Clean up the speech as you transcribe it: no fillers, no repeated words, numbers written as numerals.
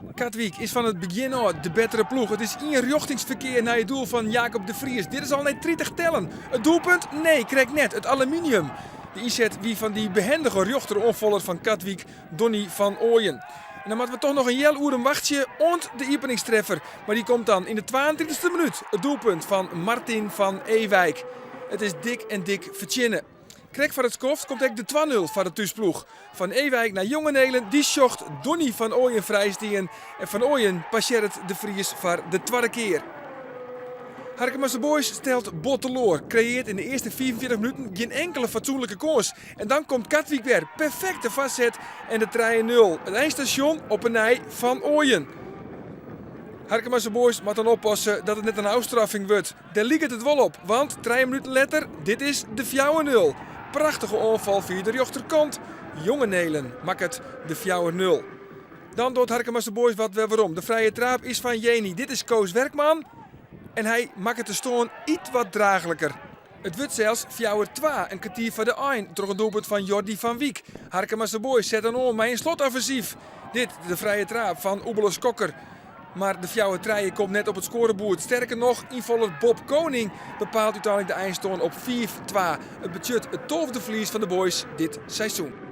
Katwyk is fan it begjin ôf de bettere ploech. It is ienrjochtingsferkear nei it doel fan Jacob de Vries. Dit is al nei 30 tellen. It doelpunt? Nee, krekt net. It aluminium. De ynset wie fan dy behendige rjochteroanfaller fan Katwyk, Donny van Ooijen. En dan moatte we toch noch in healoere wachtsje oant de iepeningstreffer. Mar dy komt dan yn de 32e minút. It doelpunt fan Martin van Ewijk. It is dik en dik fertsjinne. Krekt foar it skoft komt ek de 2-0 foar de thúsploech. Van Ewijk nei Jongenelen, dy sjocht Donny van Ooijen frijstean en Van Ooijen passearret De Vries foar de twadde kear. Harkemase Boys stelt bot teloar, kreëart yn de earste 45 minuten gjin inkele fatsoenlike kâns en dan komt Katwyk wer, perfekte foarset en de 3-0. It einstasjon op 'e nij Van Ooijen. Harkemase Boys moat dan oppasse dat it net in ôfstraffing wurdt. Dêr liket it wol op, want trije minuten letter, dit is de 4-0. Prachtige oanfal fia de rjochterkant. Jongenelen makket de 4-0. Dan docht Harkemase Boys wat wer werom. De frije traap is fan Jeni. Dit is Koos Werkman en hy makket de stân ietwat draachliker. It wurdt sels 4-2, in kertier foar de ein, troch in doelpunt fan Jordi van Wyk. Harkemase Boys set dan oan mei in slotoffensyf. Dit de frije traap fan Oebele Skokker. Mar de 4-3 komt net op it skoareboerd. Sterker noch, ynfaller Bob Koning bepaalt úteinlik de einstân op 5-2. It betsjut it tolfde ferlies fan de Boys dit seizoen.